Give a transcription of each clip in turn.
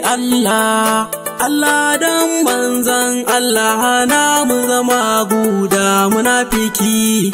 Allah, Allah dan manzan Allah hana mu zama guda munafiki.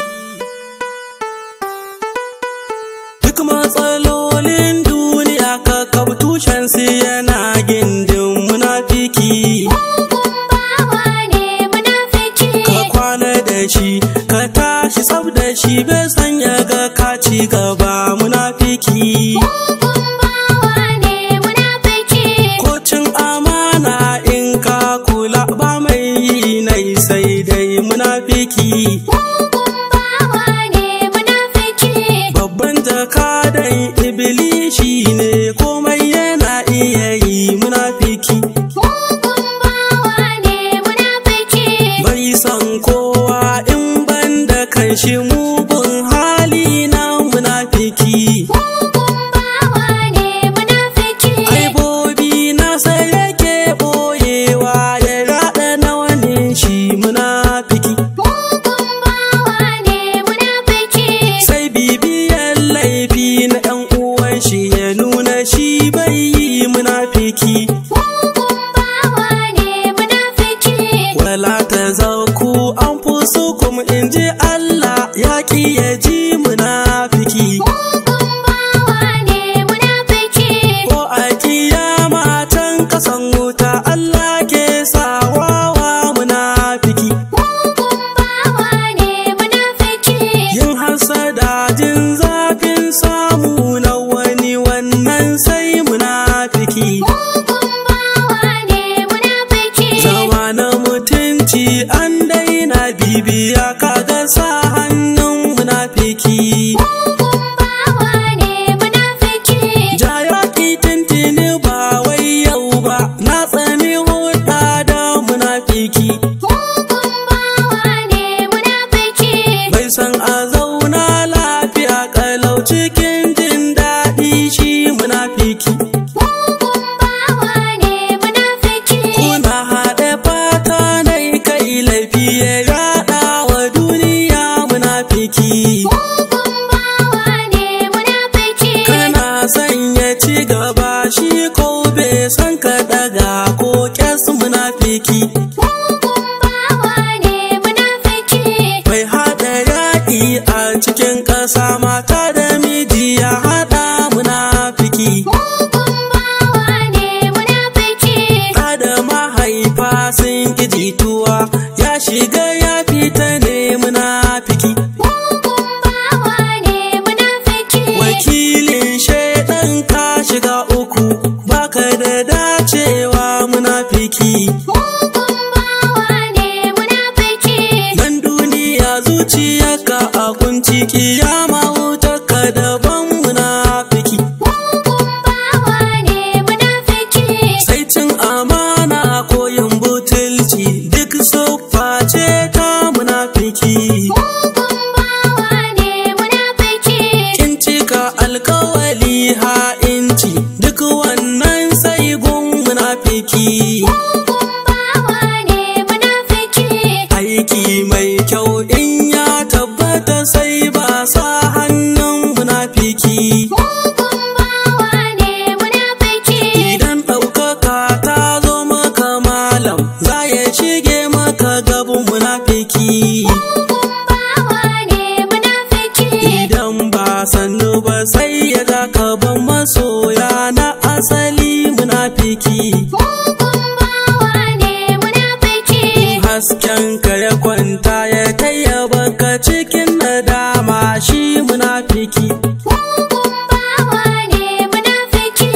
Duk matsalolin duniya kakab tushen su yana gindin munafiki. Mugun bawa ne munafiki. Ka kwana da shi, ka tashi tsaf da shi, bai san ya ga ka ci gaba munafiki. Mugun bawa ne munafiki. Ko cin amana in ka kula ba mai yi nai sai dai munafiki. Mugun bawa ne munafiki. Babban jakadan ibilishi ne komai yana iya yi munafiki. Mugun bawa ne munafiki. Bai san kowa in ban da kanshi mugun hali na munafiki. Mugun bawa ne munafiki. Aibobi nasa yake ɓoyewa ya raɗa na wani shi munafiki. Mugun bawa ne munafiki. Sai bibiyan laifi na ‘yan uwan shi ya nuna shi bai yi munafiki. Mugun bawa ne munafiki. Wala ta zauku an fusukum in ji Allah ya ƙi ya ji munafiki. Mugun bawa ne munafiki. Ko a kiyama can kasan wuta Allah ke sawawa munafiki. Mugun bawa ne munafiki. Yin hasada jin zafin samu na wani wannan sai munafiki. Mugun bawa ne munafiki. Zama na mutunci an daina bibiya kaga sa hannun munafiki. Mugun bawa ne munafiki. Jayaki tintini ba wai yau ba, na tsani hulɗa da munafiki. Mugun bawa ne munafiki. Bai san a zauna lafiya kalau cikin jin daɗi shi munafiki. Mugun bawa ne munafiki. Kuna haɗe fata na kai laifi ya yaɗa wa duniya munafiki. Mugun bawa ne munafiki. Kana son ya ci gaba shi ko bai san ka ɗaga ko ƙyas munafiki. Mugun bawa ne munafiki. Mai haɗa yaƙi a cikin ƙasa mata da miji ya haɗa munafiki. Mugun bawa ne munafiki. Ɗa da mahaifa sun ƙi jituwa ya shiga ya fita ne munafiki. Mugun bawa ne munafiki. Wakilin shaiɗan ka shiga uku baka da dacewa munafiki. Mugun bawa ne munafiki. Nan duniya zuciyarka a kunci kiyama wutarka daban munafiki. Mugun bawa ne munafiki. Sai cin amana ko yin butulci duk siffa ce ta munafiki. Mugun bawa ne munafiki. Kin cika alkawali ha'inci duk wannan sai gun munafiki. Mugun bawa ne munafiki. Aiki mai kyau in ya tabbata sai ba sa hannun munafiki. Mugun bawa ne munafiki. Idan ɗaukaka ta zo maka malam za ya shige maka gaban munafiki. Mugun bawa ne munafiki. Idan ba sannu ba sai ya ga kaban masoya na asali munafiki. Mugun bawa ne munafiki. Hasken ka ya kwanta ya tayyaba ka cikin nadama shi munafiki. Mugun bawa ne munafiki.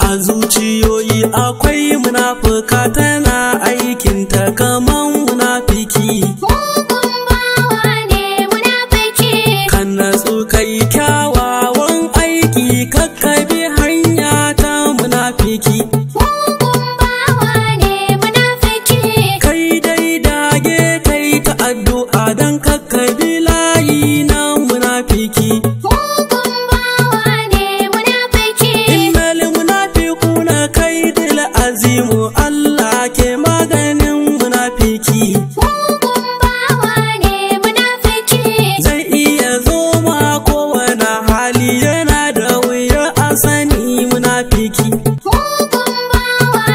A zuciyoyi akwai munafuka tana aikinta kaman munafiki. Mugun bawa ne munafiki. Kan natsu kai kyawawan aiki kakkabi hanya ta munafiki. Mugun bawa ne munafiki. Kai dai dage kai ta addu'a don kakkabi layi na munafiki. Mugun bawa ne munafiki. Innal munafiquna kaidil azimu Allah ke maganin munafiki. Mugun bawa ne munafiki. Zai iya zo ma kowane hali yana da wuya a sani munafiki. Mugun bawa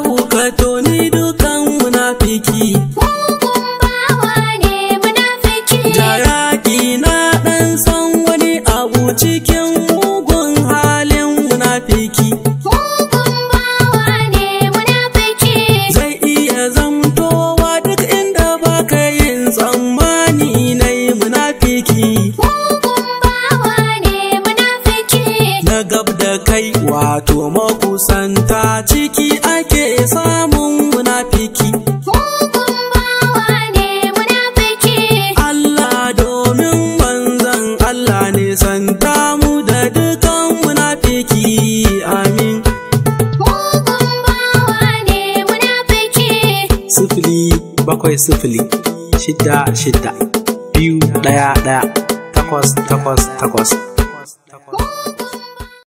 ku ka toni dukan munafiki. Mugun bawa ne munafiki. Jaraki na ɗan san wani abu cikin mugun halin munafiki. Mugun bawa ne munafiki. Zai iya zamtowa duk inda baka yin tsammani na yi munafiki. Mugun bawa ne munafiki. Na gab da kai wato makusanta ciki ake samun munafiki. Mugun bawa ne munafiki. Allah domin manzan Allah ne santa mu da dukan munafiki, amin. Mugun bawa ne munafiki. 070 66 2 1 1 8 8 8.